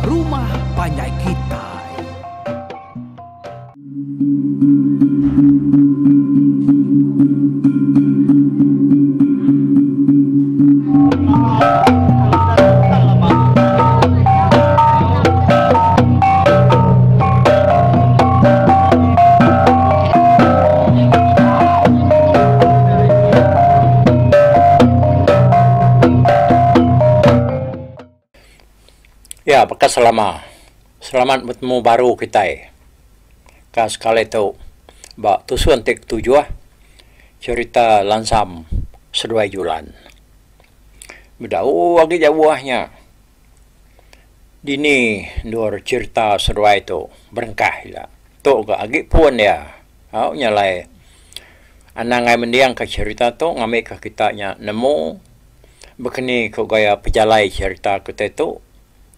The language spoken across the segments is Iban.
rumah panjai kitai. Ya baka selama, selamat betemu baru kitai ka sekali tu ba tusun ti ketujuh cherita Lansam seduai Julan. Bedau agi jauh nya dini endur cherita seduai tu berengkah ila. Tu ga agi pun iya au nya alai anang ai mending ka cherita tu ngambi ka kita nya nemu bekeni ku gaya pejalai cherita kitai tu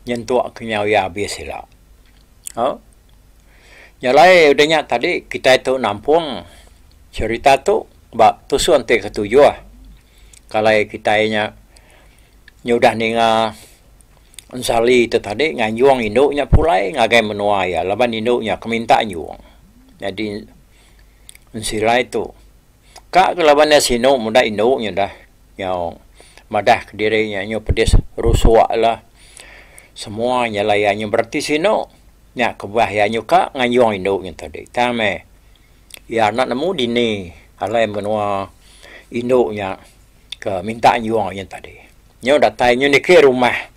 nyentuk ke nyau iya abis ila. Au nya alai udah nya tadi kitai tu nampung cherita tu ba tusun ti ketujuh. Kalai kitai nya nyudah ninga ensali tu tadi nganjung indu nya pulai ngagai menua iya laban indu nya ke minta anjung. Nyadi ensilai tu ka ke laban iya sinu meda indu nya dah nyau madah kediri nya nyau pedis rusuk lah semua nya alai iya bereti sinu nya kebuah iya nyuka nganjung indu nya tadi. Tang meh. Iya enda nemu dini alai menua indu nya ke minta anjung nya tadi. Nyu datai nyu niki rumah.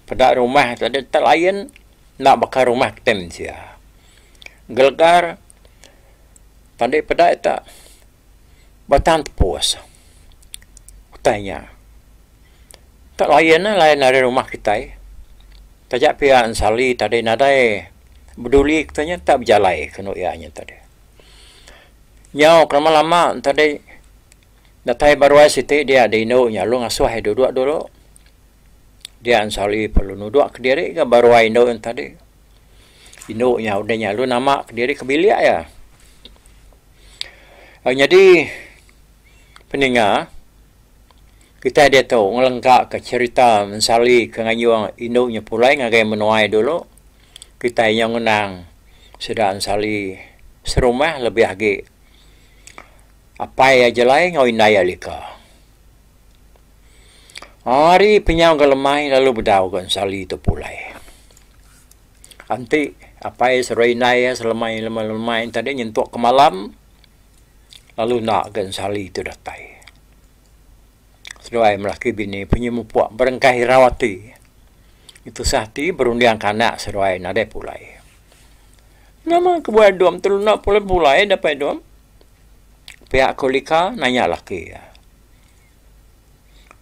Peda rumah tadi tak lain enda baka rumah kitai mensia. Gelegar tadi peda ita batang tepus utai nya. Tak lain lah lain ari rumah kitai. Taja pia ensali tadi nadai beduli ke nya tak bejalai ke anu iya nya tadi. Nyau ke lama lama tadi datai ba ruai siti dia di indu nya lalu ngasuh iya duduk dulu. Dia ensali perlu nuduk kediri ga ba ruai indu nya tadi. Indu nya udah nya lalu nama kediri ke bilik iya. Nyadi peninga. Kitai diatu ngelengkaka cherita mensali ke ngayung indu nya pulai ngagai menua iya dulu. Kitai nyau ngenang sida ensali serumah lebih agi apai iya jelai enggau indai iya lika. Ari penyau ga lemai lalu bedau ga ensali tu pulai. Enti apai seduai indai iya selemai lemai tadi nyentuk ke malam lalu enda ga ensali tu datai. Seduai melaki bini penyemupuk berengkah irau ati. Tusah ati berunding ke anak seduai nadai pulai. Nama kebuah dom tu enda pulai pulai dapai dom? Pia ku Lika nanya laki iya.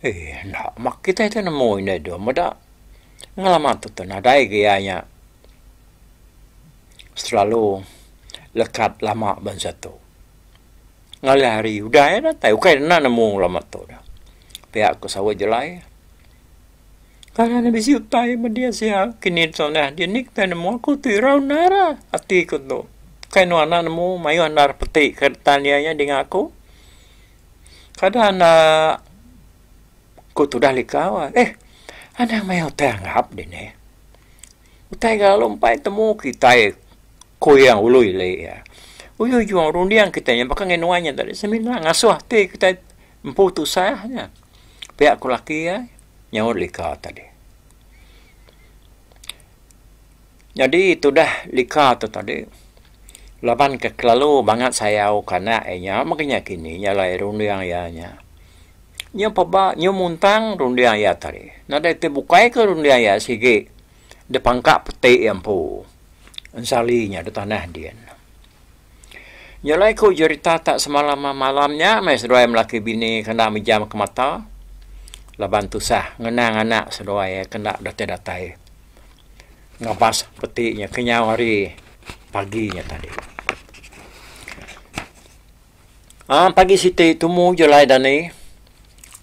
Eh enda mah kitai tu nemu indai dom meda ngelama tu tu nadai ga iya nya selalu lekat lama bansa tu. Ngalih hari udah iya datai ukai enda nemu lama tu dah. Pia ku saut jelai. Kada ne bisi utai meda sia kini tunah dini kitai nemu aku tu irau endar ati ku tu. Kai nuan enda nemu mayuh endar peti ke tan iya nya dinga aku. Kada enda ku tudah likau eh anang mayuh utai anggap dini. Utai ga lalu empai temu kitai. Ku iya ulu ili iya. Uyu ujung runding kitai nya baka ngan nuan nya tadi semina ngasuh ati kitai empu tusah nya. Pia ku laki iya nyaut lika tadi. Nyadi tudah lika tu tadi laban ke kelalu bangat sayau ke anak iya nya meh nya kini nya alai runding iya nya. Nya peba nyu muntang runding iya tadi. Nadai ti bukai ke runding iya sigi dipangka peti iya empu. Ensali nya da tanah din. Nya alai ku jerita tak semalam malam nya meh seduai melaki bini ke enda mejam ke mata laban tusah ngenang anak seduai ke enda datai datai ngabas peti nya kenyau hari pagi nya tadi. Aaa pagi siti tumu jelai dani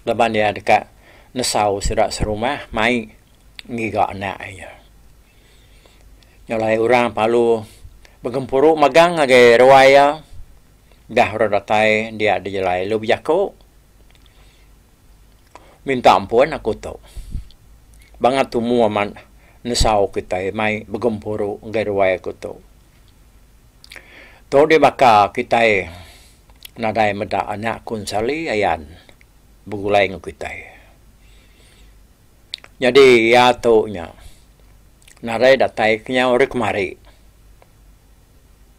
laban iya deka nesau sida serumah mai ngiga anak iya. Nya alai orang parlu begempuru magang ngagai ruai iya dah orang datai dia dijelai lalu bejaku minta ampun aku tu. Bangat tumu amat. nesau kitai mai begempuru ngagai ruai aku tu. Tu dih baka kitai nadai meda anak ku Ensali ayan begulai enggau kitai. Nyadi iya tu nya nadai datai kenyau ari kemari.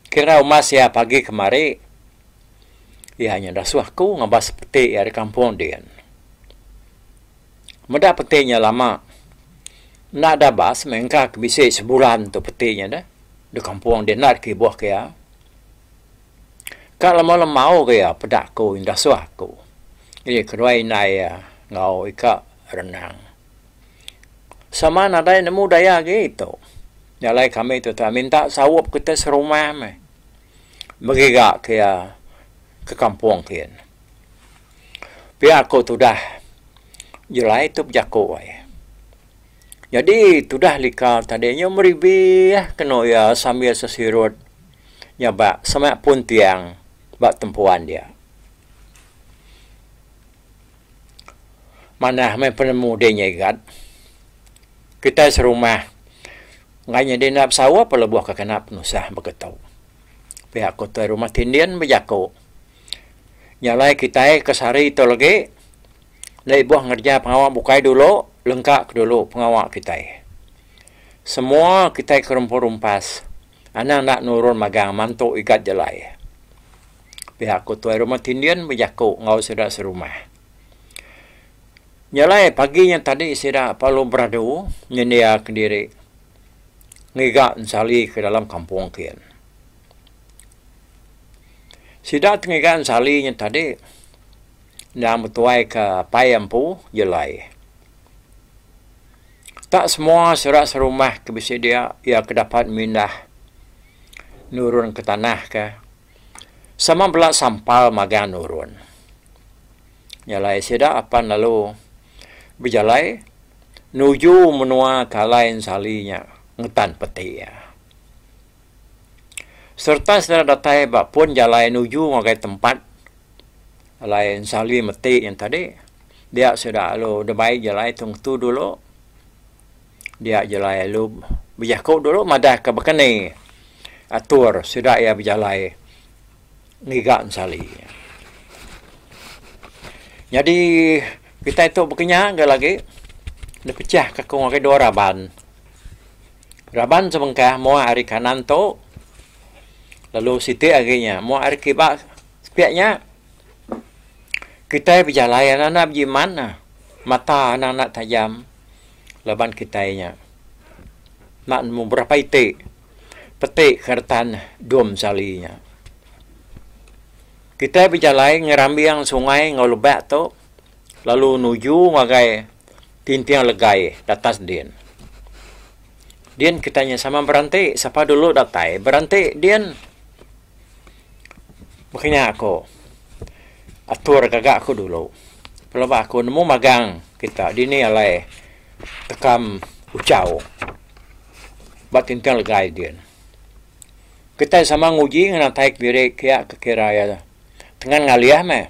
Kira umas iya pagi kemari iya nya dasuh aku ngabas peti ari kampung din. Meda peti nya lama enda da bas meh engka ke bisi sebulan tu peti nya deh da kampung din enda kibuh ke iya. Ka lemau lemau ke iya peda aku dasuh aku jadi keduai indai iya enggau ika renang. Sama nadai nemu daya agi tu. Nya alai kami tu minta saup kitai serumah meh begiga ke iya ke kampung kiyen. Pia ku tudah Julai tu bejaku ai. Nyadi tudah lika tadi nyu meribih kenu iya sambil sesirut nyabak semak pun tiang ba tempuan dia. Manah meh penemu deh nya igat. Kitai serumah enggai nyadi enda besaup lebuh ke kena penusah baka tu. Pia ku tuai rumah Tindin bejaku. Nya alai kitai ke sehari tu lagi enda ibuh ngereja pengawa bukai dulu lengka ke dulu pengawa kitai. Semua kitai ke rumpu rumpas anang enda nurun magang mantu igat jalai. Pia ku tuai rumah Tindin bejaku enggau sida serumah. Nya alai pagi nya tadi sida perlu beradu nyendia kediri ngiga ensali ke dalam kampung kin. Sida ti ngiga ensali nya tadi endang betuai ke apai empu jelai. Tak semua sida serumah ke bisi dia iya ke dapat mindah nurun ke tanah ke sama bela sampal magang nurun. Nya alai sida apan lalu bejalai nuju menua ke alai ensali nya ngetan peti iya. Sereta sida datai ba pun jalai nuju ngagai tempat alai ensali meti nya tadi dia sida lalu dibai jalai tu ngetu dulu dia jalai lalu bejaku dulu madah ka baka ni atur sida iya bejalai ngiga ensali. Nyadi kitai tu baka nya ga lagi dipecah ka ku ngagai dua raban. Raban sebengkah mua ari kanan tu lalu siti agi nya mua ari kiba sepiak nya. Kitai bejalai anak anak bejimat ne mata anak anak tajam laban kitai nya enda nemu berapa iti peti keretan dum sali nya. Kitai bejalai ngerambing sungai enggau lebak tu lalu nuju ngagai Tinting Legai datas din. Din kitai nya sama beranti sapa dulu datai beranti din. Baka nya aku atur gaga aku dulu. Pelaba aku nemu magang kita dini alai tekam uchau ba Tinting Legai din. Kitai sama nguji ngenatai kediri kiya ke kira iya tengan ngalih meh.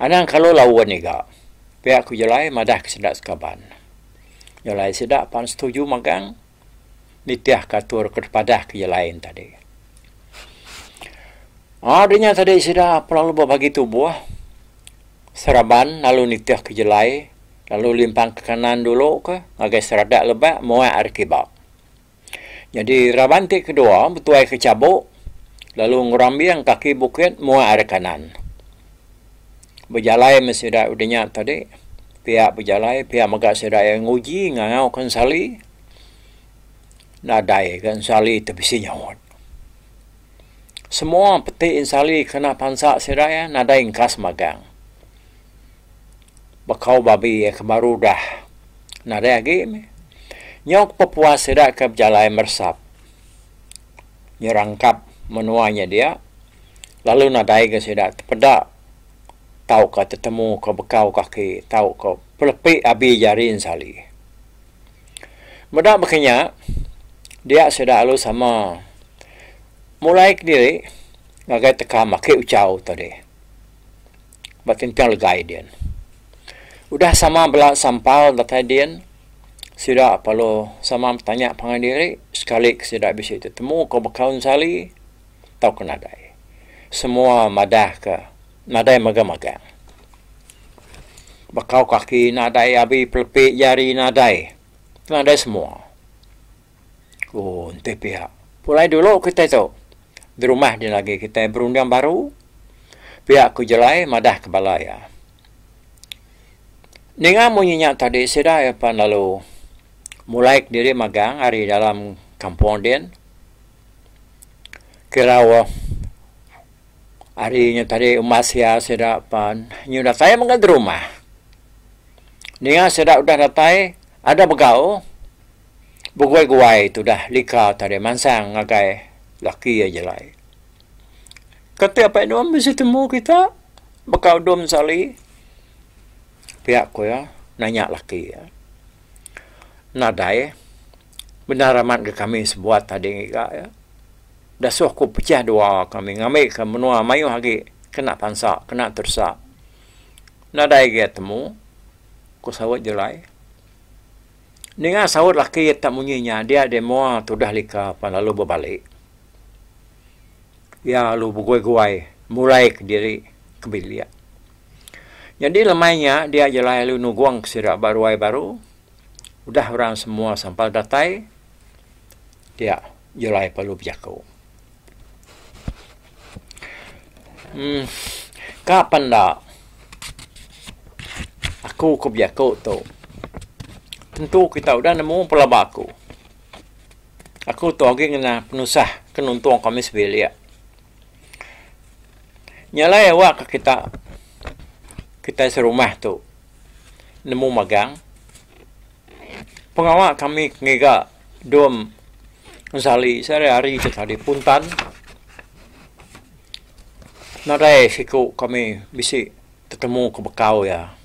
Anang kelalu laun iga. Pia ku Jelai madah ke sida sekaban. Jelai sida pan setuju magang nitih ke atur ke dipadah ke Jelai nya tadi. Aaa dinya tadi sida pelalu bebagi tubuh seraban lalu nitih ke Jelai lalu limpang ke kanan dulu ke ngagai seradak lebak muak ari kiba. Nyadi raban ti kedua betuai ke Chabok lalu ngerambing kaki bukit muak ari kanan. Bejalai meh sida udah nya tadi pia bejalai pia mega sida iya nguji ngangau ke ensali nadai ga ensali ti bisi nyaut. Semua peti ensali kena pansa sida iya nadai engkas magang. Bekau babi ke baru udah nadai agi meh. Nyau ke pepuas sida ke bejalai meresap nyerangkap menua nya dia lalu nadai ga sida tepeda tauka tetemu ka bekau kaki tauka pelepi abi jari ensali. Meda baka nya dia sida lalu sama mulai kediri ngagai tekam aki uchau tadi. Ba Tinting Legai din. Udah sama bela sampal datai din. Sida perlu sama betanya pangan diri sekali ke sida bisi tetemu ke bekaul ensali tauka nadai. Semua madah ke nadai magang-magang. Bekau kaki nadai abi pelepi jari nadai. Nadai semua. Oh enti pia. Pulai dulu kitai tu. Di rumah din lagi kitai berunding baru. Pia ku Jelai madah ke bala iya. Ninga munyi nya tadi sida iya pan lalu mulai kediri magang ari dalam kampung din. Kira ari nya tadi umbas iya sida pan nyu datai mega derumah. Ninga sida udah datai ada begau beguai-guai tudah lika tadi mansang ngagai laki iya jelai. Kati apai nuan bisi temu kita? Baka Dom Sali, pia ku iya nanya laki iya. Nadai, bendar amat ga kami sebuat tadi ngiga iya. Dasuh ku pecah dua kami ngambi ka menua mayuh agi kena pansa kena teresa. Nadai agi iya temu, ku saut Jelai. Ninga saut laki iya tak munyi nya dia deh mua tudah lika pan lalu bebali. Iya lalu beguai-guai mulai kediri ke bilik. Nyadi lemai nya dia jelai lalu nugong ke sida ba ruai baru. Udah orang semua sampal datai dia jelai perlu bejaku. Uhh ka pan enda aku ke bejaku tu tentu kita udah nemu pelaba aku. Aku tu agi ngena penusah ke nuntung kami sebilik. Nya alai awak ke kita kitai serumah tu nemu magang pengawa kami ke ngiga dum ensali sehari-hari ti tadi puntan nadai siku kami bisi tetemu ke bekau iya.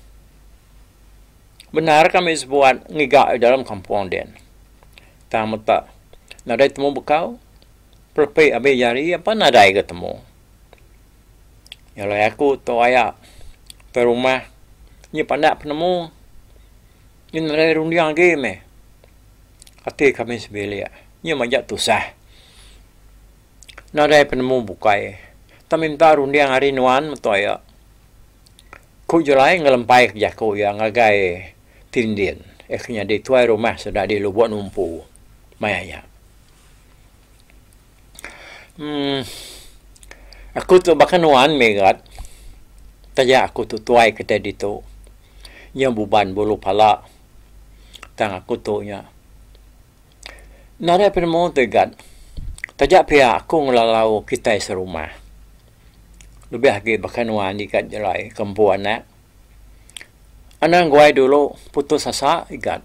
Bendar kami sebuat ngiga dalam kampung din. Tang meta nadai temu bekau pelepi abi jari apan nadai ga temu. Nya alai aku tu aya ke rumah nyi pandak penemu nyi nadai runding agi meh. Ati kami sebilik nyi majak tusah. Nadai penemu bukai tang minta runding ari nuan metu aya. Ku Julai ngelempai ke jaku iya ngagai Tindin iya ke nyadi tuai rumah sida di Lubok Numpu maya nya. Emm aku tu baka nuan mih gat taja aku tu tuai kitai ditu nya buban bulu pala tang aku tu nya. Nadai penemu ti gat taja pia aku ngelalau kitai serumah lebih agi baka nuan igat jalai ke empu anak. Anang guai dulu putus asa igat.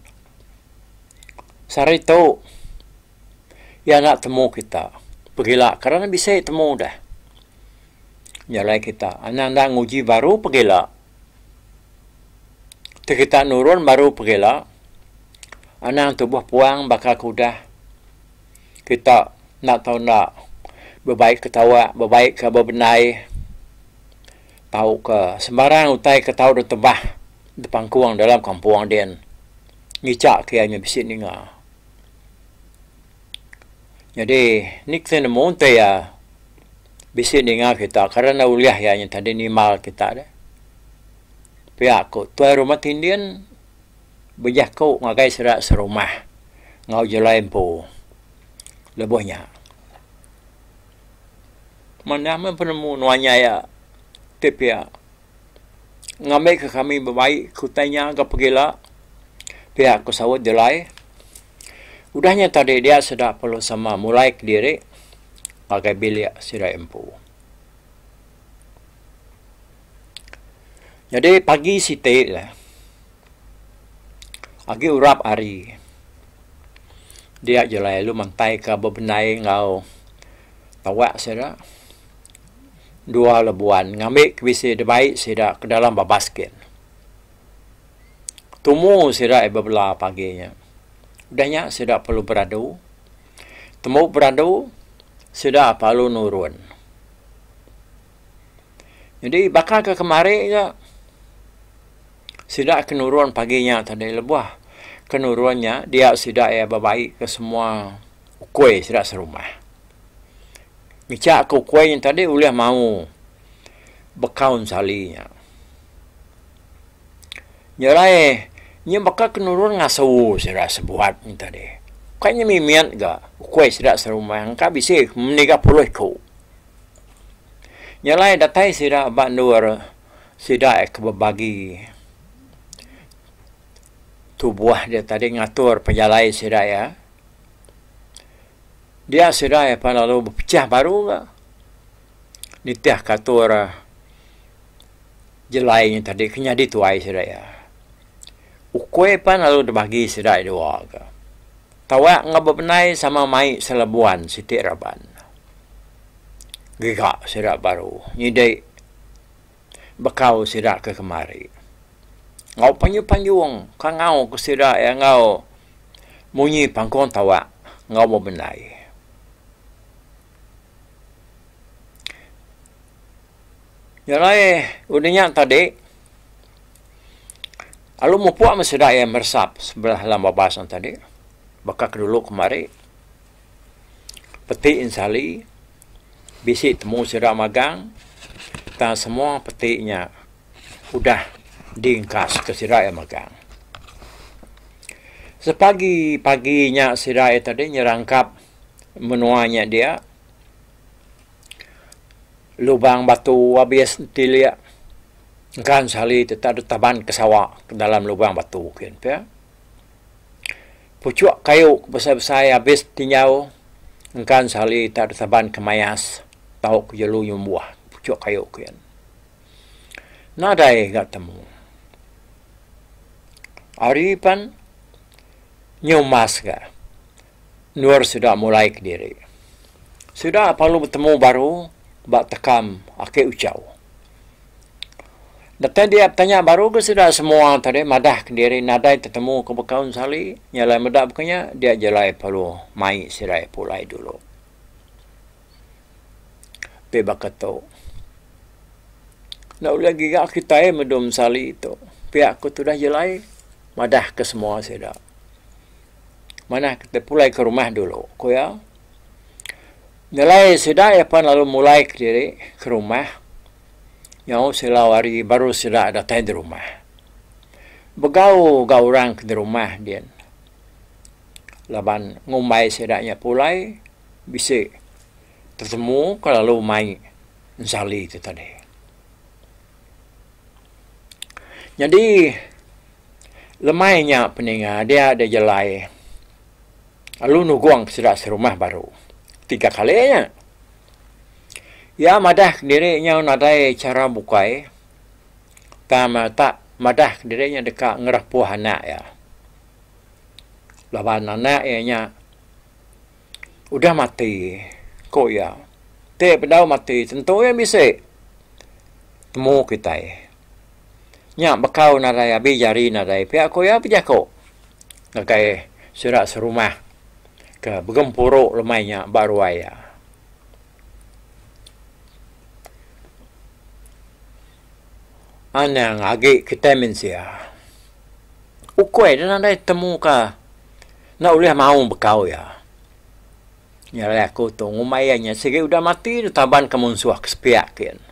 Sehari tu iya enda temu kita pegila kerana bisi temu deh. Jalai kita anang enda nguji baru pegila. Ti kita nurun baru pegila anang tubuh puang baka ke udah kita enda tau enda bebai ke tawa bebai ke bebendai tauka sembarang utai ke tau ditebah dipangkung dalam kampung din ngicha ke iya nya bisi ninga. Nyadi ni ke nemu enti iya bisi ninga kita kerana ulih iya nya tadi nimbal kita deh. Pia ku tuai rumah Tindin bejaku ngagai sida serumah enggau Jelai empu lebuh nya. Manah meh penemu nuan nya iya ti pia ngambika kami bebai ke utai nya ga pegila pia ku saut Jelai. Udah nya tadi dia sida perlu sama mulai kediri ngagai bilik sida empu. Nyadi pagi siti le agi urap hari dia jelai lalu mantai ka bebendai enggau tawak sida dua lebuan ngambi ke bisi dibai sida ke dalam babas gin. Tumu sida bebela pagi nya. Udah nya sida perlu beradu. Tembu beradu sida perlu nurun. Nyadi baka ke kemari ga sida ke nurun pagi nya tadi lebuh. Ke nurun nya dia sida iya bebai ke semua ukui sida serumah. Ngicha ke ukui nya tadi ulih mau bekau ensali nya. Nya alai nya baka ke nurun ngasu sida sebuat nya tadi. Ukai nya mimit ga ukui sida serumah engka bisi meniga puluh iku. Nya alai datai sida ba endur sida ke bebagi. Tubuh dia tadi ngatur pejalai sida iya. Dia sida iya pan lalu bepechah baru ga nitih ka atur jelai nya tadi ke nyadi tuai sida iya. Ukui pan lalu dibagi sida iya dua ga. Tawak enggau bebendai sama mai selebuan siti raban. Giga sida baru nyidi. Bekau sida ke kemari. Enggau panjung-panjung kangau ke sida iya enggau munyi pangkung tawak enggau bebendai. Nya alai udah nya tadi lalu mupuk meh sida iya meresap sebelah dalam babas ne tadi baka ke dulu kemari. Peti ensali bisi temu sida magang tang semua peti nya udah diengkas ke sida iya magang. Sepagi pagi nya sida iya tadi nyerangkap menua nya dia lubang batu abis tilik engka ensali tetap ditaban ke sawa dalam lubang batu kian pia. Puchuk kayu ke besai-besai abis tinjau engkan sehari tak ditaban ke mayas tau ke jelu nyumbuh puchuk kayu kian. Nadai ga temu. Ari pan nyumas ga endur sida mulai kediri. Sida perlu betemu baru ba tekam ake uchau. Datai dia betanya baru ke sida semua tadi madah kediri nadai tetemu ke bekaun sali nya alai meda baka nya dia jalai perlu mai sida pulai dulu. Ti baka tu enda ulih giga kitai medum sali tu pia ku tudah jalai madah ke semua sida. Manah kitai pulai ke rumah dulu ku iya. Nyelai sida iya pan lalu mulai kediri ke rumah. Nyau silau hari baru sida datai di rumah. Begau ga orang ke di rumah din laban ngumbai sida nya pulai bisi tetemu ke lalu mai ensali ti tadi. Nyadi lemai nya peninga dia da jelai lalu nugong sida serumah baru tiga kali nya. Iya madah kediri nyau nadai chara bukai tang tak madah kediri nya deka ngerepuh anak iya. Laban anak iya nya udah mati ku iya. Ti bedau mati tentu iya bisi temu kitai. Nya bekau nadai abi jari nadai pia ku iya bejaku ngagai sida serumah ke begempuru lemai nya ba ruai iya. Anang agi kitai mensia. Ukui ne nadai temu ka enda ulih mau bekau iya. Nya alai aku tu ngumbai iya nya sigi udah mati taban ke munsuh ke sepiak kin.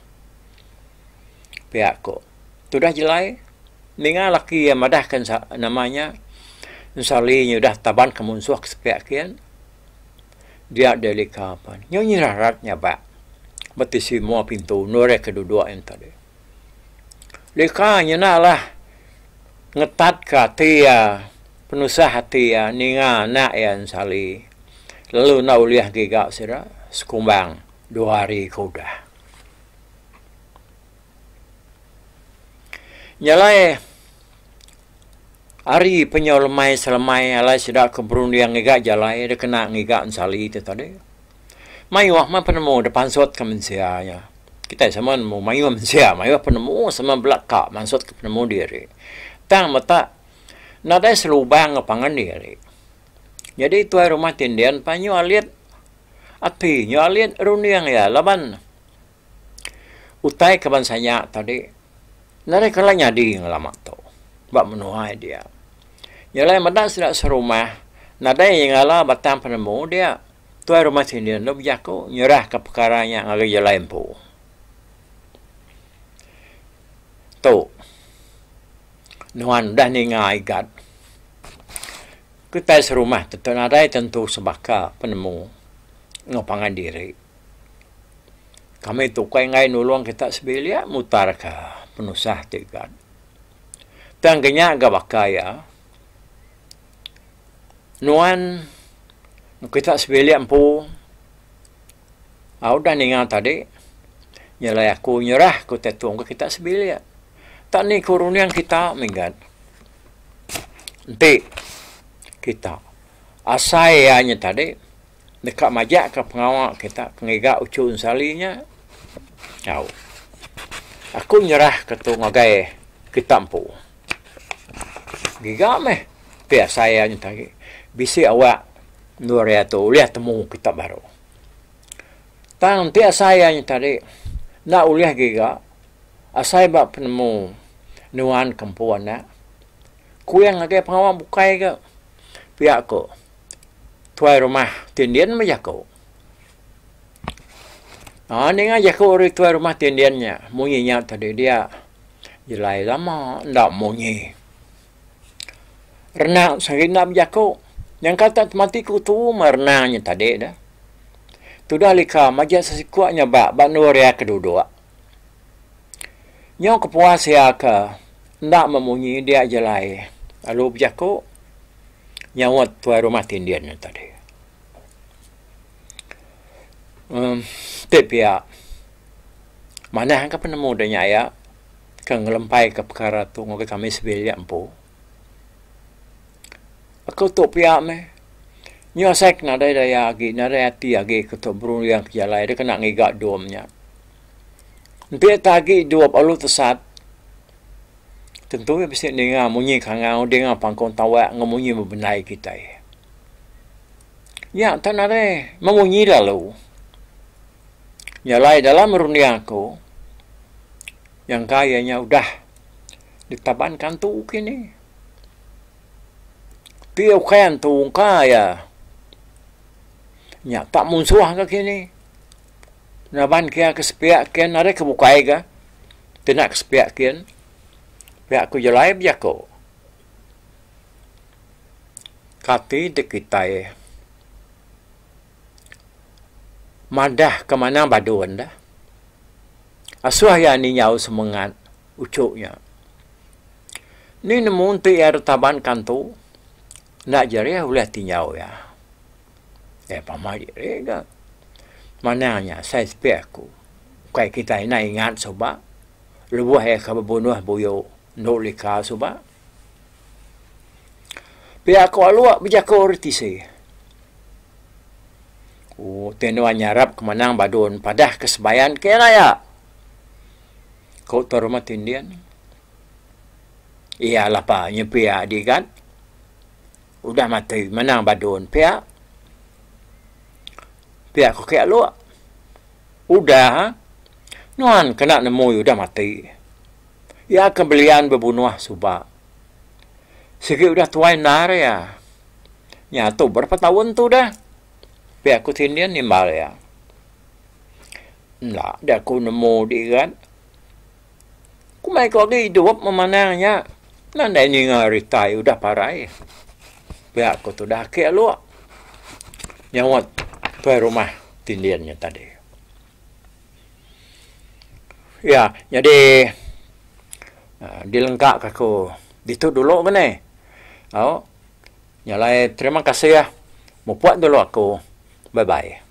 Pia ku tudah jelai ninga laki iya madah ka nama nya ensali nya udah taban ke munsuh ke sepiak kin. Dia Delika pan nyau nyerarat nyabak ba tisi mua pintu endur iya ke duduk yen tadi. Lika nyenda lah ngetat ka ati iya penusah ati iya ninga anak iya ensali lalu enda ulih giga sida sekumbang dua hari ke udah. Nya alai ari penyau lemai selemai alai sida ke berunding ngiga jalai dikena ngiga ensali ti tadi. Mayuh meh penemu da pansut ka mensia nya. Kitai sama nemu mayuh mensia mayuh penemu sama bela ka mansut ka penemu diri. Tang meta nadai selubang enggau pangan diri. Nyadi tuai rumah Tindin pan nyau alit ati nyau alit runding iya laban. Utai ke bansa nya tadi nadai kala nyadi ngelama tu ba menua dia. Nya alai meda sida serumah nadai nyengala batang penemu dia tuai rumah Tindin tu bejaku nyerahka pekara nya ngagai Jelai empu. Tu nuan udah ninga igat kitai serumah tu nadai tentu sebaka penemu enggau pangan diri. Kami tu ukai enggai nulung kita sebilik mutarka penusah ti igat. Tang ke nya ga baka iya nuan kita sebilik empu au udah ninga tadi nyelai aku nyerah ku utai tu ke kita sebilik. Tak ni ku runding kita minggat enti kita asai iya nya tadi deka majak ka pengawa kita ke ngiga uchu ensali nya au. Aku nyerah ke tu ngagai kita empu. Giga meh ti asai iya nya tadi bisi awak endur iya tu ulih temu kita baru. Tang enti asai iya nya tadi enda ulih giga asai ba penemu nuan ke empu anak kuing ngagai pengawa bukai ga pia ko tuai rumah Tindin bejaku. Aaa ninga jaku ari tuai rumah Tindin nya munyi nya tadi dia jelai lama enda munyi. Rena sehari enda bejaku nyangka tak temati ku tu meh rena nya tadi dah. Tudah lika majak sesikuk nya ba ba endur iya ke duduk. Nyau kepuas iya ke enda memunyi dia jelai lalu bejaku nyaut tuai rumah Tindin nya tadi. Emm ti pia manah ka penemu da nya iya. Ke ngelempaika pekara tu ngagai kami sebilik empu. Aku tu pia meh nyau asai ke nadai daya agi nadai ati agi ke tu berunding ke jalai deka kena ngiga dom nya. Enti ita agi idup lalu tesat tentu iya bisi ninga munyi kangau dinga pangkung tawak enggau munyi bebendai kitai. Nya enta nadai memunyi lalu. Nya alai dalam runding aku nyangka iya nya udah ditaban ke antu kini. Ti ukai antu engka iya nya tak munsuh ka kini. Raban ke ke sepiak kin ari ke bukai ga ti enda ke sepiak kin pia ku jelai bejaku. Kati dek kitai. Madah ke manang badun dah. Asuh iya ninjau semengat uchu nya. Ni nemu enti iya ditaban kantu enda jerih ulih tinjau iya. Eh pama diri ga. Manang nya sai sepi aku. Ukai kitai enda ingat suba lebuh iya ke bebunuh buyu endu lika suba. Pia ku aluk bejaku ari tisi. Ooh ti nuan nyarap ke menang badun padah ke sebayan ke raya. Ku Tuan Rumah Tindin. Iya lapa nyepi adi gat. Udah mati menang badun pia. Pia ku ke aluk. Udah nuan kena nemu udah mati. Iya ke belian bebunuh suba. Sigi udah tuai endar iya. Nya tu berapa taun tu dah. Pia ku Tindin nimbal iya. Enda deh aku nemu dirat. Ku mai ku agi idup memanang nya. Nadai ninga rita iya udah parai. Pia ku tudah ake aluk. Nyaut tuai rumah Tindin nya tadi. Iya nyadi dilengka ka aku ditu dulu mene. Au nya alai terima kasih mupuk dulu aku. Bye bye.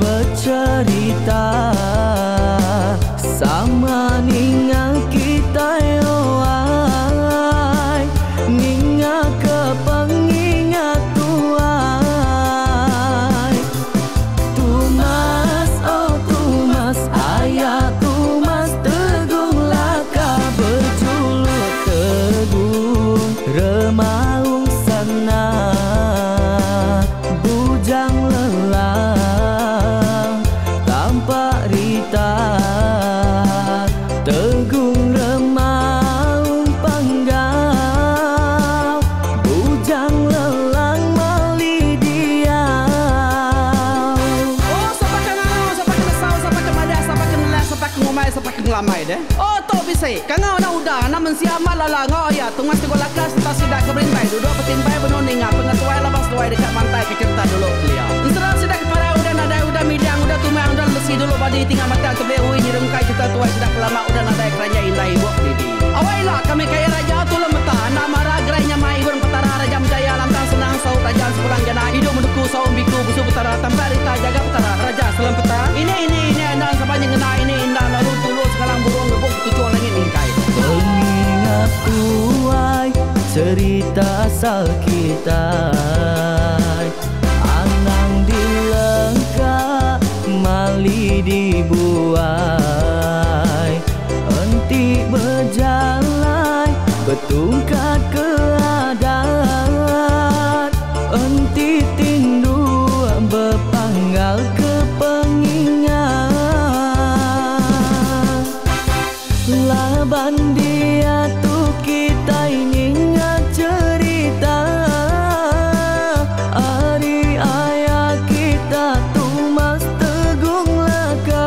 becerita Sama ninga kitai oai Ninga ke pengingat tuai Tumas oh tumas aya tumas Tegung laka berjuluk tegung Remaung sana Bujang lelang Tampak rita Tegung remaung panggau Bujang lelang mali diau. Oh sapa ke ngangau sapa ke nesau sapa ke madah sapa ke nelah sapa ke ngumbai sapa ke ngelamai deh. Oh tu bisi kangau enda udah enda mensia amat lala enggau iya tungas teguh laka sereta sida ke berintai duduk betimpai benung ninga pengetuai laban seduai deka mantai ke cherita dulu kelia. Ensera sida ke parai udah nadai udah midang udah tumang udah lesi dulu badi tinggal matang tebeli ui nyerungkai cherita tuai sida ke lama udah nadai keranjai indai ibuk didi. Awai ila kami kaya raja tulung meta enda mara gerai nyamai ibun petara raja menjaya lantang senang saut raja sepulang jana idup menuku saum biku busu petara tampak rita jaga petara raja selam peta ini ini ini enda sapa nyengena ini enda lalu tulus ngalang burung ngebuk ketuchung langit mingkai. Pengingat tuai cerita asal kitai Anang dilengka mali dibuai Enti bejalai betungkat ke adat Enti tinduk bepanggal ke pengingat Laban diatu kitai ninga cherita ari aya kita Tumas Tegung Laka.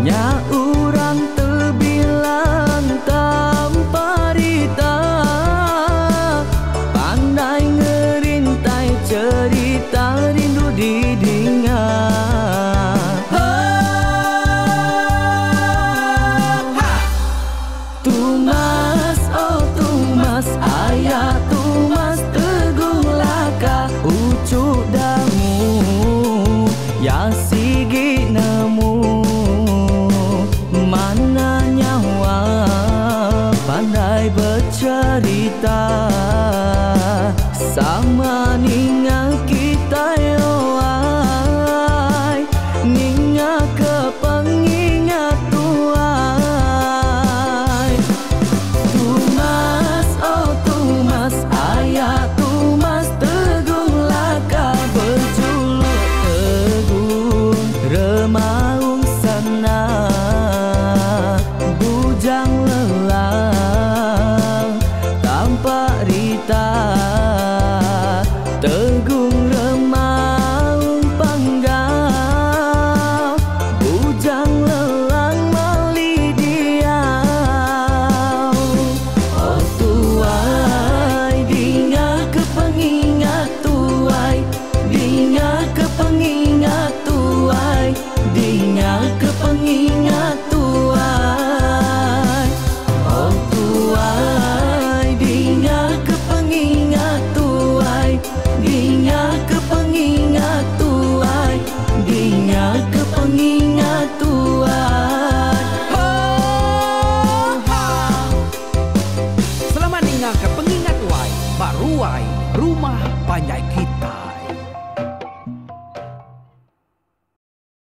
Nya orang tebilang tanpa rita Pandai ngerintai cherita rindu didinga. Tumas oh tumas aya tumas Tegung Laka ucuk damu ya.